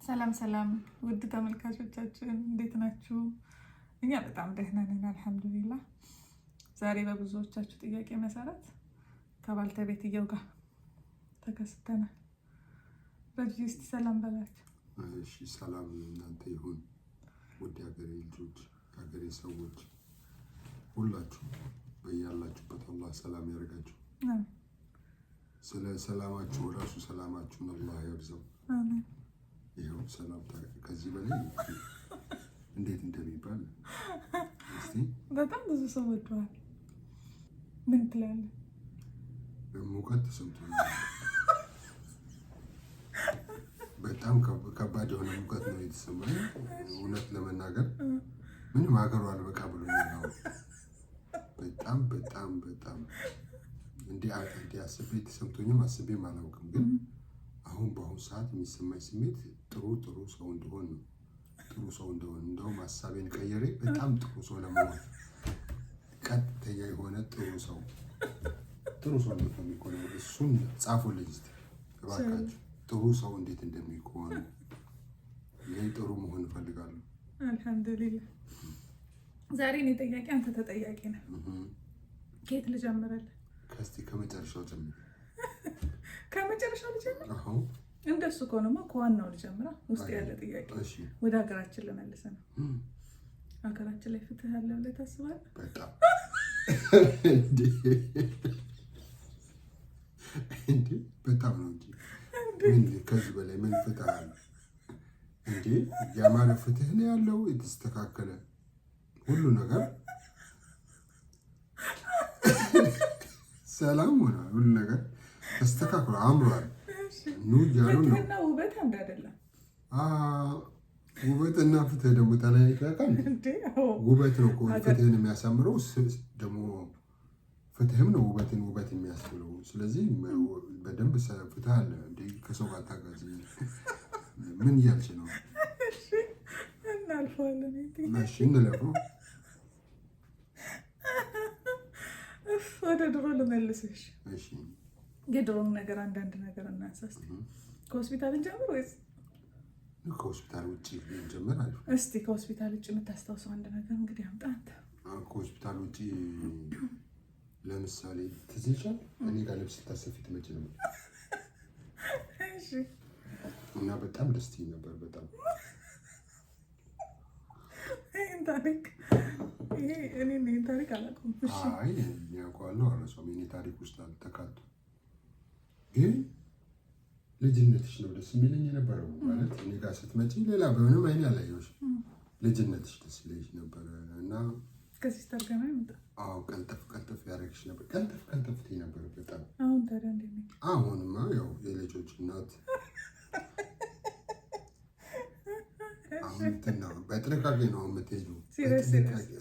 ሰላም ሰላም፣ ውድ ተመልካቾቻችን እንዴት ናችሁ? እኛ በጣም ደህና ነን፣ አልሐምዱሊላህ። ዛሬ በብዙዎቻችሁ ጥያቄ መሰረት ከባልተቤትየው ጋር ተከስተናል። ረጂ እስቲ ሰላም በላቸው። እሺ ሰላም እናንተ ይሁን ውድ የሀገሬ ልጆች፣ የሀገሬ ሰዎች ሁላችሁ በያላችሁበት አላህ ሰላም ያደርጋችሁ። ስለ ሰላማችሁ ራሱ ሰላማችሁን አላህ ያብዛው። ይኸው ሰላምታ ከዚህ በላይ እንዴት እንደሚባል እስቲ። በጣም ብዙ ሰው ወደዋል። ምን ትላለህ? ሙቀት ተሰምቶኛል። በጣም ከባድ የሆነ ሙቀት ነው የተሰማኝ። እውነት ለመናገር ምንም ሀገሩ አልበቃ ብሎኛል። አሁን በጣም በጣም በጣም እንዲህ አስቤ ተሰምቶኝም አስቤም አላውቅም። ግን አሁን በአሁኑ ሰዓት የሚሰማኝ ስሜት ጥሩ ጥሩ ሰው እንደሆን ነው። ጥሩ ሰው እንደሆን እንደውም ሀሳቤን ቀይሬ በጣም ጥሩ ሰው ለመሆን፣ ቀጥተኛ የሆነ ጥሩ ሰው፣ ጥሩ ሰው እንዴት ነው የሚሆነው? እሱን ጻፉልኝ እስኪ እባካችሁ። ጥሩ ሰው እንዴት እንደሚሆን፣ ይህ ጥሩ መሆን እፈልጋለሁ። አልሐምዱሊላህ። ዛሬ እኔ ጠያቂ፣ አንተ ተጠያቂ ነህ። ከየት ልጀምርልህ? ከስቲ ከመጨረሻው ጀምር። ከመጨረሻው ልጀምር? እንደሱ ከሆነማ ከዋናው ልጀምራ። ውስጥ ያለ ጥያቄ ወደ ሀገራችን ልመልስ ነው። ሀገራችን ላይ ፍትህ አለ ብለህ ታስባለህ? በጣም እንዴ፣ በጣም ነው እንጂ ምን ከዚህ በላይ ምን ፍትህ አለ እንዴ? ያማረ ፍትህ ነው ያለው፣ የተስተካከለ ሁሉ ነገር ሰላም ሆኗል። ሁሉ ነገር ተስተካክሎ አምሯል። ኑ እያሉ ነው። ፍትህና ውበት አንድ አይደለም። ውበትና ፍትህ ደግሞ ተለያይቶ ያውቃል? ውበት ነው እኮ ፍትህን የሚያሳምረው፣ ደግሞ ፍትህም ነው ውበትን ውበት የሚያስብለው። ስለዚህ በደንብ ፍትህ አለ። እንደ ከሰው ጋር ታጋዝ ምን እያልሽ ነው? እናልፈዋለን። እሺ እንለፈው። ወደ ድሮ ልመልስሽ። የድሮን ነገር አንዳንድ ነገር እናንሳ እስኪ። ከሆስፒታል እንጀምር ወይስ ከሆስፒታል ውጭ እንጀምር? አሪፍ። እስቲ ከሆስፒታል ውጭ የምታስታውሰው አንድ ነገር እንግዲህ አምጣ አንተ። ከሆስፒታል ውጭ ለምሳሌ ትዝ ይልሻል? እኔ ጋር ልብስ ስታሰፊ ትመጪ ነበር እና በጣም ደስ ትይኝ ነበር። በጣም ይሄን ታሪክ ይሄ እኔ ይሄን ታሪክ አላውቀውም። እሺ። አይ እኔ አውቀዋለሁ፣ አልረሳውም። የእኔ ታሪክ ውስጥ አልተካቱ። ግን ልጅነትሽ ነው ደስ የሚለኝ የነበረው። ማለት እኔ ጋር ስትመጪ ሌላ በምንም አይኔ አላየሁሽም። ልጅነትሽ ደስ ይለኝ ነበረ እና ከ sister ጋር ነው የመጣው። አዎ፣ ቀልጠፍ ቀልጠፍ ያደረግሽ ነበር። ቀልጠፍ ቀልጠፍ ትይ ነበር በጣም። አሁን ታዲያ እንዴት ነው? አሁንማ ያው የልጆች እናት አሁን እንትን ነው፣ በጥንቃቄ ነው የምትሄጂው።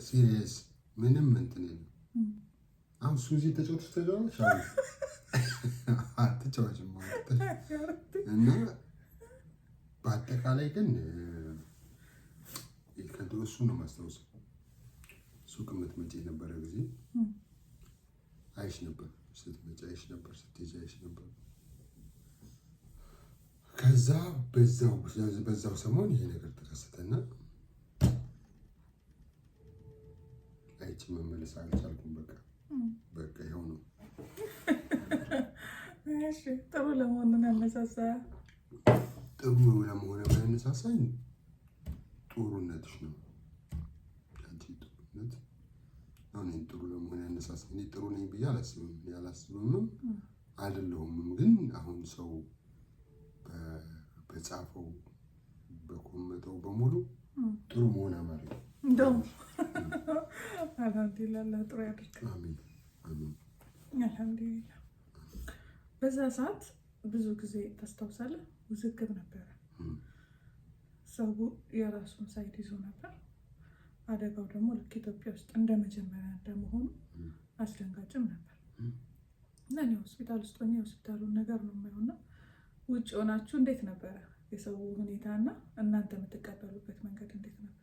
serious ምንም እንትን የለም። አሁን ሱዚ ተጫወትሽ ተጫወትሽ አትጫወችም እና በአጠቃላይ ግን እሱ ነው የማስታውሰው። ሱቅ የምትመጪ የነበረ ጊዜ አይሽ ነበር፣ ስትመጪ አይሽ ነበር፣ ስትሄጂ አይሽ ነበር። ከዛ በዛው በዛው ሰሞን ይሄ ነገር ተከሰተና አይቼ መመለስ አልቻልኩም። በቃ በቃ ይኸው ነው። እሺ፣ ጥሩ ለመሆን ያነሳሳ? ጥሩ ለመሆን ያነሳሳኝ ጥሩነትሽ ነው። አንቺ ጥሩነት ነው እኔን ጥሩ ለመሆን ያነሳሳኝ። እኔ ጥሩ ነኝ ብዬ አላስብም፣ አላስብምም አይደለሁምም። ግን አሁን ሰው በጻፈው በኮመተው በሙሉ ጥሩ መሆን አማረኝ። እንደውም አልሐምዱሊላህ አላህ ጥሩ ያድርግ። አሚን አሚን። አልሐምዱሊላህ። በዛ ሰዓት ብዙ ጊዜ ታስታውሳለህ፣ ውዝግብ ነበረ። ሰው የራሱን side ይዞ ነበር። አደጋው ደግሞ ልክ ኢትዮጵያ ውስጥ እንደ መጀመሪያ እንደመሆኑ አስደንጋጭም ነበር እና እኔ ሆስፒታል ውስጥ ሆኜ የሆስፒታሉን ነገር ነው የማየው። እና ውጭ ሆናችሁ እንዴት ነበረ የሰው ሁኔታ እና እናንተ የምትቀበሉበት መንገድ እንዴት ነበር?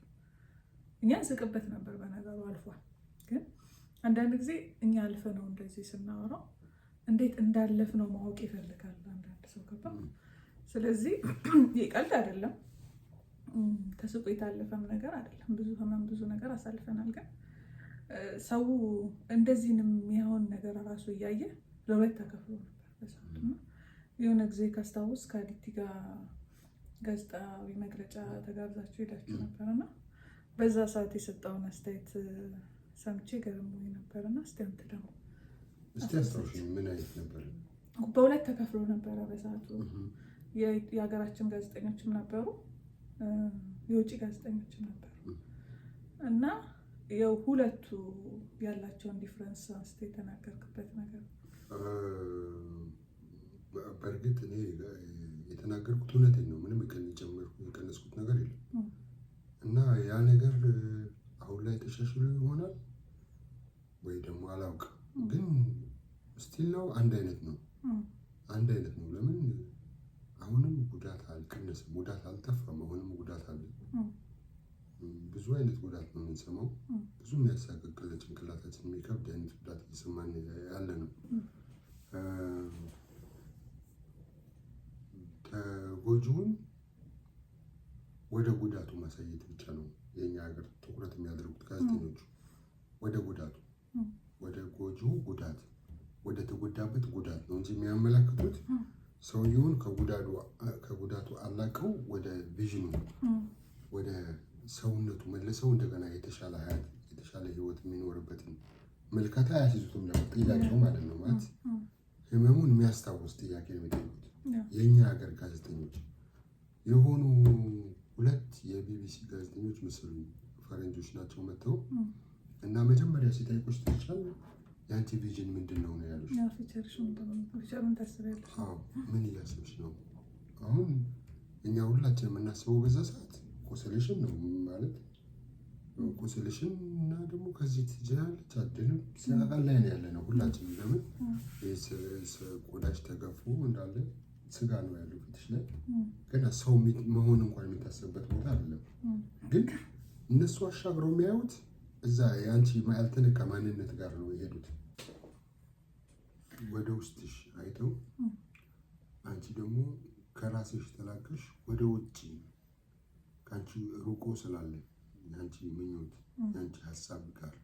እኛ እንስቅበት ነበር፣ በነገሩ አልፏል። ግን አንዳንድ ጊዜ እኛ አልፈ ነው እንደዚህ ስናወራው እንዴት እንዳለፍ ነው ማወቅ ይፈልጋል አንዳንድ ሰው፣ ገባ። ስለዚህ ይህ ቀልድ አይደለም። ተስቆ የታለፈም ነገር አይደለም። ብዙ ህመም፣ ብዙ ነገር አሳልፈናል። ግን ሰው እንደዚህንም የሚሆን ነገር ራሱ እያየ ለሁለት ተከፍሎ ነበር በሰዓቱ። እና የሆነ ጊዜ ካስታወስ ከአዲቲ ጋር ጋዜጣዊ መግለጫ ተጋብዛችሁ ሄዳችሁ ነበር እና በዛ ሰዓት የሰጠውን አስተያየት ሰምቼ ገርሞኝ ነበር። እና እስቲ አንተ ደግሞ እስቲ አስታውሽኝ፣ ምን አይነት ነበር? በሁለት ተከፍሎ ነበረ በሰዓቱ። የሀገራችን ጋዜጠኞችም ነበሩ፣ የውጭ ጋዜጠኞችም ነበሩ እና ያው ሁለቱ ያላቸውን difference አንስተ የተናገርክበት ነገር። በእርግጥ እኔ የተናገርኩት እውነቴን ነው። ምንም የቀነስኩት ነገር የለም። እና ያ ነገር አሁን ላይ ተሻሽሎ ይሆናል ወይ ደግሞ አላውቅም፣ ግን still ነው፣ አንድ አይነት ነው፣ አንድ አይነት ነው። ለምን አሁንም ጉዳት አልቀነስም፣ ጉዳት አልጠፋም። አሁንም ጉዳት አለ። ብዙ አይነት ጉዳት ነው የምንሰማው። ብዙ የሚያሳቅቅ፣ ለጭንቅላታችን የሚከብድ አይነት ጉዳት እየሰማን ያለ ነው። ተጎጂውን ወደ ጉዳቱ ማሳየት ብቻ ነው የኛ ሀገር ትኩረት የሚያደርጉት ጋዜጠኞቹ። ወደ ጉዳቱ፣ ወደ ጎጂው ጉዳት፣ ወደ ተጎዳበት ጉዳት ነው እንጂ የሚያመላክቱት ሰውየውን ከጉዳቱ አላቀው ወደ vision ኑ፣ ወደ ሰውነቱ መልሰው እንደገና የተሻለ ሀያት፣ የተሻለ ህይወት የሚኖርበትን ምልከታ አያስይዙትም። ደግሞ ጥያቄው ማለት ነው፣ ማለት ህመሙን የሚያስታውስ ጥያቄ ነው የሚጠይቁት የእኛ ሀገር ጋዜጠኞች። የሆኑ ሁለት የቢቢሲ ጋዜጠኞች መሰሉኝ፣ ፈረንጆች ናቸው፣ መጥተው እና መጀመሪያ ሲጠይቁሽ ትችላል የአንቺ vision ምንድን ነው ነው ያሉሽ። Future ሽ ምንድን ነው? Future ምን ታስቢያለሽ? አዎ፣ ምን እያሰብሽ ነው? አሁን እኛ ሁላችን የምናስበው በዛ ሰዓት ቁስልሽን ነው፣ ማለት ቁስልሽን እና ደግሞ ከዚህ ትችላለች አድንም ሰቀቀን ላይ ነው ያለ ነው ሁላችንም። ለምን ቆዳሽ ተገፎ እንዳለ ስጋ ነው ያለው ፊትሽ ላይ፣ ገና ሰው መሆን እንኳን የሚታሰብበት ቦታ አይደለም። ግን እነሱ አሻግረው የሚያዩት እዛ የአንቺ ያልተነካ ማንነት ጋር ነው የሄዱት። ወደ ውስጥሽ አይተው አንቺ ደግሞ ከራስሽ ተላቀሽ ወደ ውጭ ከአንቺ ሩቆ ስላለ የአንቺ ምኞት፣ የአንቺ ሀሳብ ጋር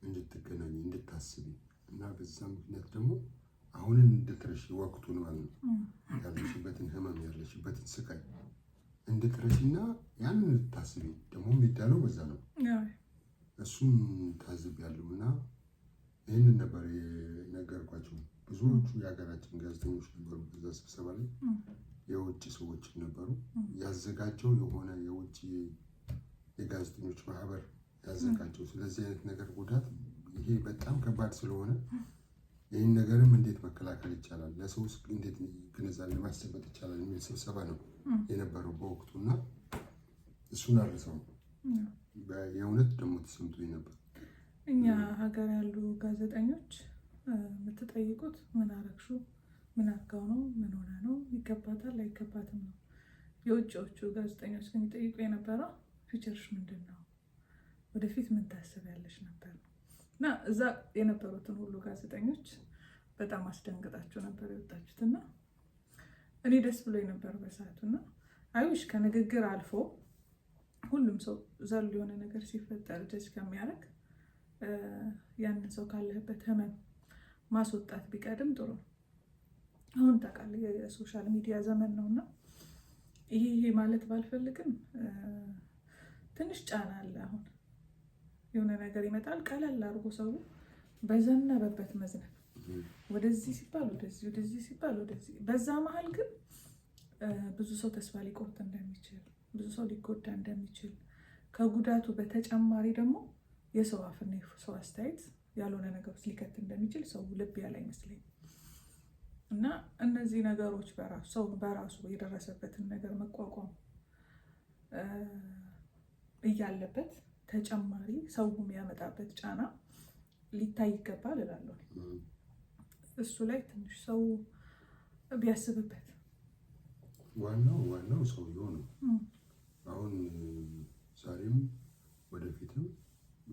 እንድትገናኝ፣ እንድታስቢ እና በዛ ምክንያት ደግሞ አሁንን እንድትረሺ፣ ወቅቱን ማለት ነው፣ ያለሽበትን ህመም፣ ያለሽበትን ስቃይ እንድትረሺ እና ያንን እንድታስቢ ደግሞ የሚዳነው በዛ ነው። እሱን ታዝቤያለሁ እና ይህንን ነበር የነገርኳቸው። ብዙዎቹ የሀገራችን ጋዜጠኞች ነበሩ በዛ ስብሰባ ላይ፣ የውጭ ሰዎች ነበሩ። ያዘጋጀው የሆነ የውጭ የጋዜጠኞች ማህበር ያዘጋጀው ስለዚህ አይነት ነገር ጉዳት ይሄ በጣም ከባድ ስለሆነ ይህን ነገርም እንዴት መከላከል ይቻላል፣ ለሰውስ እንዴት ግንዛቤ ማስጨበጥ ይቻላል የሚል ስብሰባ ነው የነበረው በወቅቱ እና እሱን አልረሳውም። የእውነት ደግሞ ተሰምቶኝ ነበር። እኛ ሀገር ያሉ ጋዜጠኞች የምትጠይቁት ምን አረግሹ፣ ምን አርጋው ነው፣ ምን ሆነ ነው፣ ይገባታል አይገባትም ነው። የውጭዎቹ ጋዜጠኞች ግን ይጠይቁ የነበረው future ሽ ምንድን ነው፣ ወደፊት ምን ታስቢያለሽ ነበር ነው። እና እዛ የነበሩትን ሁሉ ጋዜጠኞች በጣም አስደንግጣችሁ ነበር የወጣችሁት። እና እኔ ደስ ብሎኝ ነበር በሰዓቱ። እና I wish ከንግግር አልፎ ሁሉም ሰው ዘሎ የሆነ ነገር ሲፈጠር ጀጅ ከሚያደርግ ያንን ሰው ካለህበት ህመም ማስወጣት ቢቀድም ጥሩ ነው። አሁን ታውቃለህ የ social media ዘመን ነው እና ይሄ ይሄ ማለት ባልፈልግም ትንሽ ጫና አለ። አሁን የሆነ ነገር ይመጣል፣ ቀለል አድርጎ ሰው በዘነበበት መዝነብ፣ ወደዚህ ሲባል ወደዚህ፣ ወደዚህ ሲባል ወደዚህ። በዛ መሀል ግን ብዙ ሰው ተስፋ ሊቆርጥ እንደሚችል፣ ብዙ ሰው ሊጎዳ እንደሚችል፣ ከጉዳቱ በተጨማሪ ደግሞ የሰው አፍና የሰው አስተያየት ያልሆነ ነገር ውስጥ ሊከት እንደሚችል ሰው ልብ ያለ አይመስለኝም። እና እነዚህ ነገሮች በራሱ ሰው በራሱ የደረሰበትን ነገር መቋቋም እያለበት ተጨማሪ ሰው የሚያመጣበት ጫና ሊታይ ይገባል እላለሁ። እሱ ላይ ትንሽ ሰው ቢያስብበት። ዋናው ዋናው ሰውየው ነው። አሁን ዛሬም ወደፊትም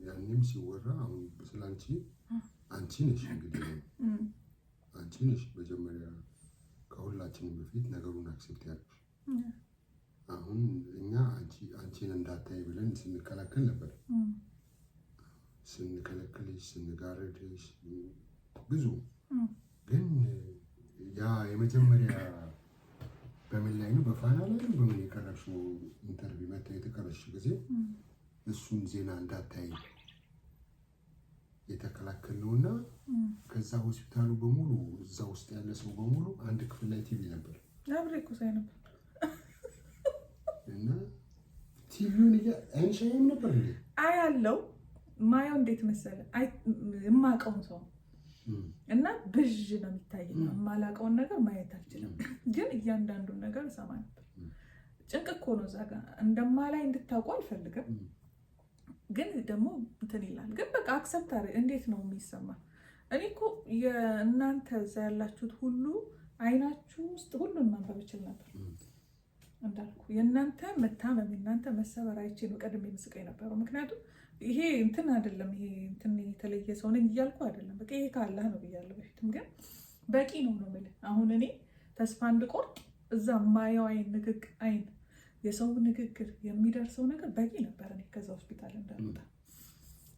ያኔም ሲወራ አሁን ስለ አንቺ፣ አንቺ ነሽ እንግዲህ፣ አንቺ ነሽ መጀመሪያ ከሁላችንም በፊት ነገሩን accept ያደረግሽ። አሁን እኛ አንቺ አንቺን እንዳታይ ብለን ስንከላከል ነበር። ስንከለክልሽ፣ ስንጋርድሽ ብዙ፣ ግን ያ የመጀመሪያ በምን ላይ ነው? በፋና ላይ ነው በምን የቀረብሽው interview መታ የተቀረጽሽ ጊዜ እሱን ዜና እንዳታይ የተከላከልነውና ከዛ ሆስፒታሉ በሙሉ፣ እዛ ውስጥ ያለ ሰው በሙሉ አንድ ክፍል ላይ ቲቪ ነበር። አብሬ እኮ ሳይ ነበር። እና ቲቪውን አይንሽ አያይም ነበር እንዴ? አያለው። ማየው እንዴት መሰለ፣ የማውቀውን ሰው እና ብዥ ነው የሚታየኝ። የማላውቀውን ነገር ማየት አልችልም፣ ግን እያንዳንዱን ነገር እሰማ ነበር። ጭንቅ እኮ ነው፣ እዛ ጋር እንደማላይ እንድታውቁ አልፈልግም፣ ግን ደግሞ እንትን ይላል። ግን በቃ accept እንዴት ነው የሚሰማ? እኔ እኮ የእናንተ እዛ ያላችሁት ሁሉ አይናችሁ ውስጥ ሁሉን ማንበብ እችል ነበር። እንዳልኩ የእናንተ መታመም፣ የእናንተ መሰበር አይቼ ነው ቀድሜ ምስቀ የነበረው። ምክንያቱም ይሄ እንትን አይደለም፣ ይሄ እንትን የተለየ ሰው ነኝ እያልኩ አይደለም። በቃ ይሄ ካላህ ነው ብያለሁ በፊትም፣ ግን በቂ ነው ነው የምልህ። አሁን እኔ ተስፋ እንድቆርጥ እዛ ማየው አይን ንግግ አይን የሰው ንግግር የሚደርሰው ነገር በቂ ነበር እኔ ከዛ ሆስፒታል እንዳልወጣ።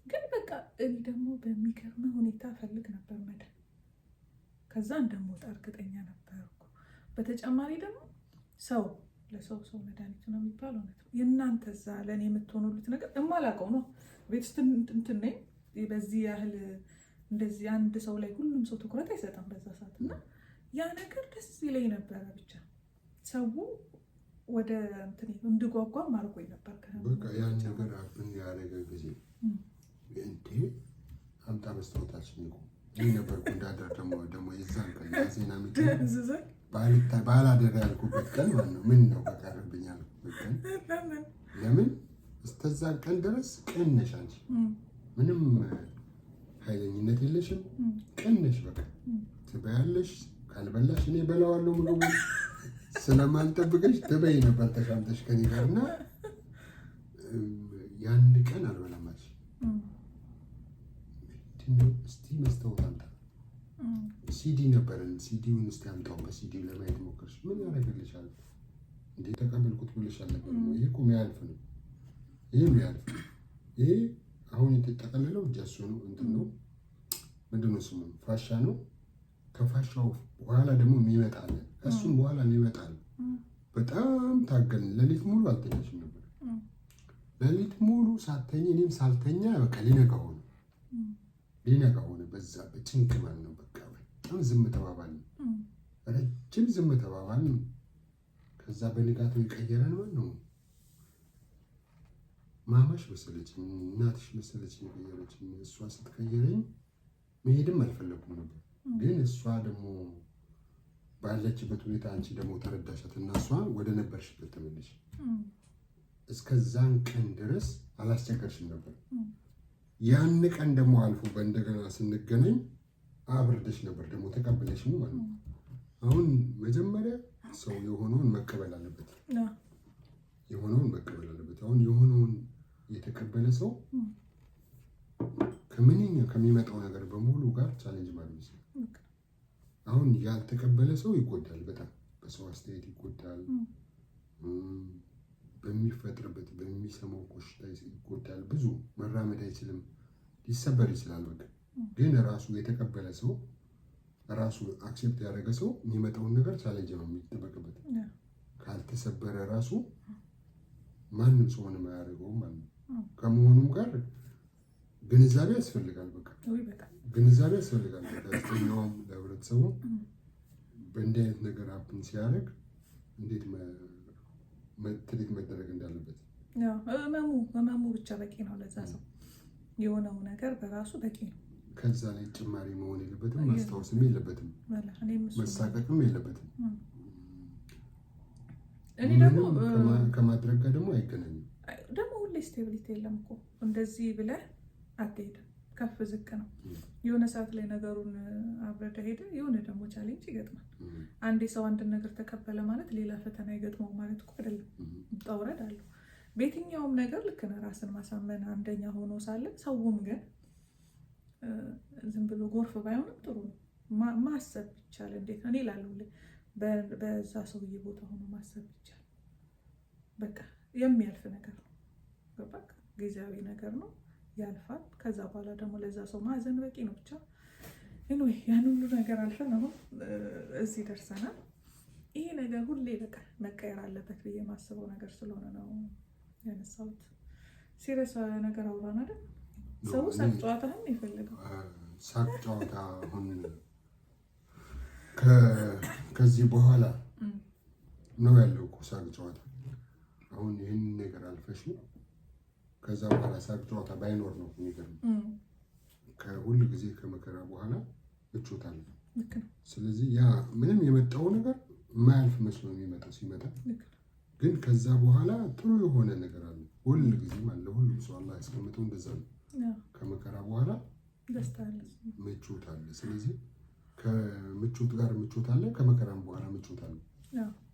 ግን በቃ እኔ ደግሞ በሚገርም ሁኔታ ፈልግ ነበር መዳን። ከዛ እንደምወጣ እርግጠኛ ነበርኩ። በተጨማሪ ደግሞ ሰው ለሰው ሰው መድኃኒቱ ነው የሚባል እውነት ነው። የእናንተ እዛ ለእኔ የምትሆኑሉት ነገር የማላውቀው ነው። ቤት ውስጥ እንትን ነኝ፣ በዚህ ያህል እንደዚህ አንድ ሰው ላይ ሁሉም ሰው ትኩረት አይሰጥም በዛ ሰዓት፣ እና ያ ነገር ደስ ይለኝ ነበረ። ብቻ ሰው ወደ እንትን እንድጓጓም አድርጎኝ ነበር። በቃ ያን ነገር happen ያደረገ ጊዜ እንዴ አምጣ መስታወታችን እኮ እኔ ነበርኩ እንዳደር ደግሞ የዛን ቀን ያ ዜና ባላደር ያልኩበት ቀን ማለት ነው። ምን ነው በቀረብኝ ያልኩበት ቀን። ለምን እስከዛን ቀን ድረስ ቅን ነሽ አንቺ፣ ምንም ኃይለኝነት የለሽም። ቅን ነሽ፣ በቃ ትበያለሽ። ካልበላሽ እኔ በላዋለሁ ምግቡን፣ ስለማልጠብቅሽ ትበይ ነበር ተሻምተሽ ከኔ ጋር። እና ያን ቀን አልበላም አልሽ። ምንድን ነው? እስቲ መስታወት አምጣ። ሲዲ ነበረን። ሲዲውን እስቲ አምጣው። በሲዲ ለማየት ሞከርሽ። ምን ያደርግልሻል እንዴ? ተቀበልኩት ብለሽ አልነበረም? ይሄ እኮ የሚያልፍ ነው። ይሄ የሚያልፍ ነው። ይሄ አሁን የተጠቀለለው ጀሶ ነው፣ እንትን ነው፣ ምንድን ነው ስሙ? ፋሻ ነው። ከፋሻው በኋላ ደግሞ የሚመጣ አለ። ከእሱም በኋላ የሚመጣ አለ። በጣም ታገልን። ሌሊት ሙሉ አልተኛሽም ነበር። ሌሊት ሙሉ ሳተኝ እኔም ሳልተኛ በቃ ሊነጋ ሆነ፣ ሊነጋ ሆነ። በዛ በጭንቅ ማለት ነው። በቃ በጣም ዝም ተባባልን፣ ረጅም ዝም ተባባልን። ከዛ በንጋታው የቀየረን ማለት ነው ማማሽ መሰለችኝ፣ እናትሽ መሰለችኝ የቀየረችኝ። እሷ ስትቀየረኝ መሄድም አልፈለኩም ነበር፣ ግን እሷ ደግሞ ባለችበት ሁኔታ አንቺ ደግሞ ተረዳሻት እና እሷ ወደ ነበርሽበት ተመለሽ። እስከዛን ቀን ድረስ አላስቸገርሽም ነበር። ያን ቀን ደግሞ አልፎ በእንደገና ስንገናኝ አብርደሽ ነበር ደግሞ ተቀብለሽ ማለት ነው። አሁን መጀመሪያ ሰው የሆነውን መቀበል አለበት። የሆነውን መቀበል አለበት። አሁን የሆነውን የተቀበለ ሰው ከምንኛ ከሚመጣው ነገር በሙሉ ጋር challenge ማድረግ ይችላል። አሁን ያልተቀበለ ሰው ይጎዳል፣ በጣም በሰው አስተያየት ይጎዳል። በሚፈጥርበት በሚሰማው ኮሽታ ይጎዳል። ብዙ መራመድ አይችልም፣ ሊሰበር ይችላል። በቃ ግን ራሱ የተቀበለ ሰው፣ ራሱ accept ያደረገ ሰው የሚመጣውን ነገር challenge ነው የሚጠበቅበት። ካልተሰበረ ራሱ ማንም ሰው ምንም አያደርገውም ማለት ነው። ከመሆኑም ጋር ግንዛቤ ያስፈልጋል። በቃ ግንዛቤ ያስፈልጋል። ለጋዜጠኛውም ለህብረተሰቡ በእንዲህ አይነት ነገር happen ሲያደርግ እንዴት treat መደረግ እንዳለበት። ህመሙ ህመሙ ብቻ በቂ ነው ለዛ ሰው፣ የሆነው ነገር በራሱ በቂ ነው። ከዛ ላይ ጭማሪ መሆን የለበትም፣ ማስታወስም የለበትም፣ መሳቀቅም የለበትም። እኔ ደግሞ ከማድረግ ጋር ደግሞ አይገናኝም። ደግሞ ሁሌ stability የለም እኮ፣ እንደዚህ ብለህ አትሄድም። ከፍ ዝቅ ነው። የሆነ ሰዓት ላይ ነገሩን አብረደ ሄደ፣ የሆነ ደግሞ challenge ይገጥማል። አንዴ ሰው አንድን ነገር ተቀበለ ማለት ሌላ ፈተና ይገጥመው ማለት እኮ አይደለም። ውጣ ውረድ አለው። በየትኛውም ነገር ልክ ነህ። ራስን ማሳመን አንደኛ ሆኖ ሳለ ሰውም ግን ዝም ብሎ ጎርፍ ባይሆንም ጥሩ ነው። ማሰብ ይቻል እንዴት ነው? እኔ እላለሁ በዛ ሰውዬ ቦታ ሆኖ ማሰብ ይቻል። በቃ የሚያልፍ ነገር ነው። ገባክ? ጊዜያዊ ነገር ነው፣ ያልፋል። ከዛ በኋላ ደግሞ ለዛ ሰው ማዘን በቂ ነው። ብቻ anyway ያን ሁሉ ነገር አልፈን አሁን እዚህ ደርሰናል። ይሄ ነገር ሁሌ በቃ መቀየር አለበት ብዬ የማስበው ነገር ስለሆነ ነው ያነሳሁት። Serious ነገር አውራን አይደል? ሰው ሳቅ ጨዋታህን የፈለገው። ሳቅ ጨዋታ አሁን ከዚህ በኋላ ነው ያለው እኮ ሳቅ ጨዋታ። አሁን ይህንን ነገር አልፈሽ ከዛ በኋላ ሳቅ ጨዋታ ባይኖር ነው የሚገርመው። ከሁል ጊዜ ከመከራ በኋላ ምቾት አለ። ስለዚህ ያ ምንም የመጣው ነገር የማያልፍ መስሎ የሚመጣው ሲመጣ ግን ከዛ በኋላ ጥሩ የሆነ ነገር አለ። ሁል ጊዜም አለ። ሁሉም ሰው አላህ ያስቀምጠው እንደዛ ነው። ከመከራ በኋላ ምቾት አለ። ስለዚህ ከምቾት ጋር ምቾት አለ፣ ከመከራም በኋላ ምቾት አለ።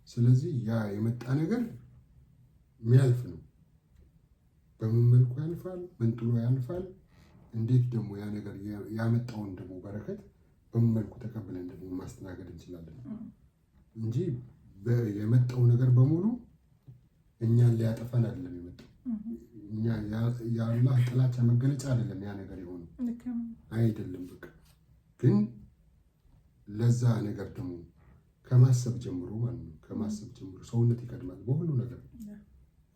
ስለዚህ ያ የመጣ ነገር የሚያልፍ ነው። በምን መልኩ ያልፋል? ምን ጥሎ ያልፋል? እንዴት ደግሞ ያ ነገር ያመጣውን ደግሞ በረከት በምን መልኩ ተቀብለን ደግሞ ማስተናገድ እንችላለን እንጂ የመጣው ነገር በሙሉ እኛን ሊያጠፋን አይደለም የመጣው። እኛ የአላህ ጥላቻ መገለጫ አይደለም ያ ነገር የሆነው አይደለም። በቃ ግን ለዛ ነገር ደግሞ ከማሰብ ጀምሮ ማለት ነው፣ ከማሰብ ጀምሮ ሰውነት ይቀድማል በሁሉ ነገር።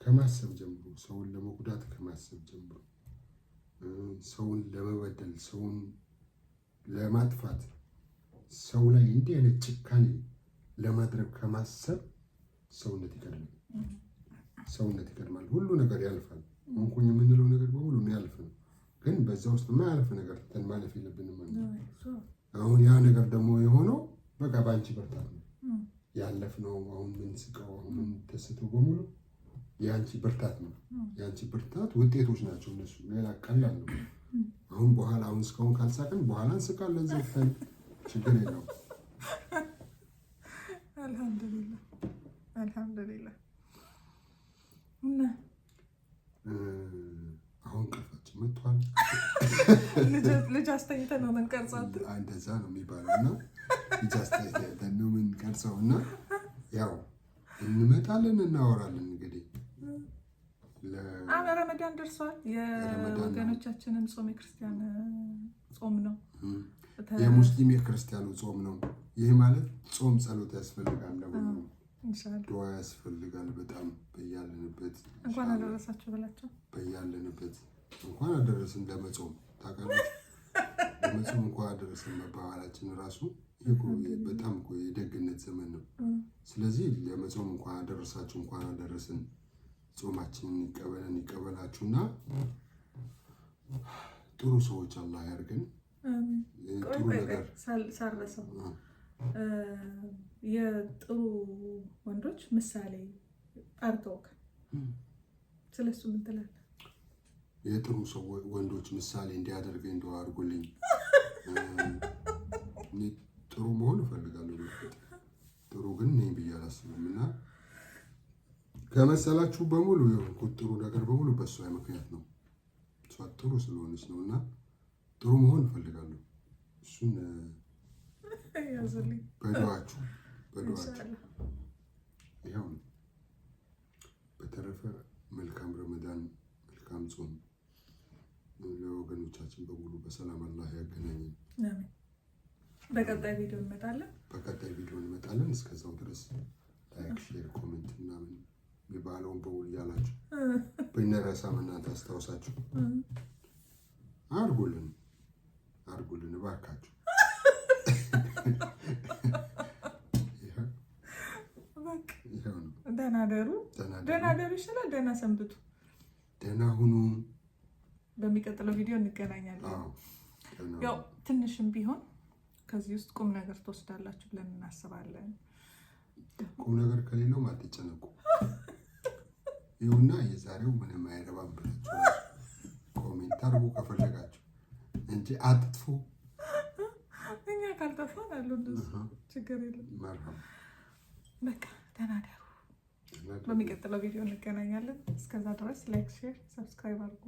ከማሰብ ጀምሮ፣ ሰውን ለመጉዳት ከማሰብ ጀምሮ፣ ሰውን ለመበደል፣ ሰውን ለማጥፋት፣ ሰው ላይ እንዲህ አይነት ጭካኔ ለማድረግ ከማሰብ ሰውነት ይቀድማል። ሰውነት ይቀድማል። ሁሉ ነገር ያልፋል። ሆንኩኝ የምንለው ነገር በሙሉ የሚያልፍ ነው። ግን በዛ ውስጥ የማያልፍ ነገር ትተን ማለፍ የለብንም ማለት ነው። አሁን ያ ነገር ደግሞ የሆነው በቃ በአንቺ ብርታት ነው ያለፍነው። አሁን የምንስቀው፣ አሁን የምንደሰተው በሙሉ የአንቺ ብርታት ነው። የአንቺ ብርታት ውጤቶች ናቸው እነሱ። ሌላ ቀላል ነው። አሁን በኋላ አሁን እስካሁን ካልሳቅን በኋላ እንስቃለን ዘግተን፣ ችግር የለውም። አልሐምዱሊላህ አልሐምዱሊላህ። እና አሁን እንቅልፋችን መጥቷል። ልጅ አስተኝተን ነው የምንቀርጸው። እንደዛ ነው የሚባለው እና ልጅ አስተኝተን ነው የምንቀርጸው እና ያው እንመጣለን፣ እናወራለን። እንግዲህ ረመዳን ደርሷል። የወገኖቻችንን ጾም የክርስቲያን ጾም ነው፣ የሙስሊም የክርስቲያኑ ጾም ነው። ይህ ማለት ጾም ጸሎት ያስፈልጋል፣ ለሁሉም ዱዓ ያስፈልጋል። በጣም በያለንበት እንኳን አደረሳችሁ ብላቸው። በያለንበት እንኳን አደረስን። ለመጾም ታውቃለች፣ ለመጾም እንኳን አደረስን መባባላችን ራሱ በጣም የደግነት ዘመን ነው። ስለዚህ ለመጾም እንኳን አደረሳችሁ፣ እንኳን አደረስን። ጾማችንን ይቀበለን ይቀበላችሁና ጥሩ ሰዎች አላህ ያድርገን። ጥሩ ነገር ሳረሰው የጥሩ ወንዶች ምሳሌ አድርገውካል። ስለሱ ምን ትላለህ? የጥሩ ሰው ወንዶች ምሳሌ እንዲያደርገኝ እንደው አድርጎልኝ። እኔ ጥሩ መሆን እፈልጋለሁ። ጥሩ ግን ነኝ ብዬ አላስብም እና ከመሰላችሁ በሙሉ የሆንኩት ጥሩ ነገር በሙሉ በእሷ ምክንያት ነው። እሷ ጥሩ ስለሆነች ነው እና ጥሩ መሆን እፈልጋለሁ። እሱን በዱዓችሁ በዱዓችሁ ይኸው ነው። በተረፈ መልካም ረመዳን፣ መልካም ጾም ለወገኖቻችን በሙሉ በሰላም አላህ ያገናኘን። በቀጣይ ቪዲዮ እንመጣለን። በቀጣይ ቪዲዮ እንመጣለን። እስከዛው ድረስ like፣ share፣ comment ምናምን የሚባለውን በሙሉ እያላችሁ ብንረሳም እናንተ አስታውሳችሁ አድርጉልን አድርጉልን እባካችሁ። ደህና ደሩ፣ ደህና ደሩ ይሻላል። ደህና ሰንብቱ፣ ደህና ሁኑ። በሚቀጥለው ቪዲዮ እንገናኛለን። ያው ትንሽም ቢሆን ከዚህ ውስጥ ቁም ነገር ትወስዳላችሁ ብለን እናስባለን። ቁም ነገር ከሌለውም አትጨነቁ። ይሁና የዛሬው ምንም አይረባም ብላችሁ comment አድርጉ ከፈለጋችሁ እንጂ አጥጥፉ። እኛ ካልጠፋን አሉ እንደሱ ችግር የለም። በቃ ደህና ደሩ። በሚቀጥለው ቪዲዮ እንገናኛለን። እስከዛ ድረስ like፣ share፣ subscribe አድርጉ።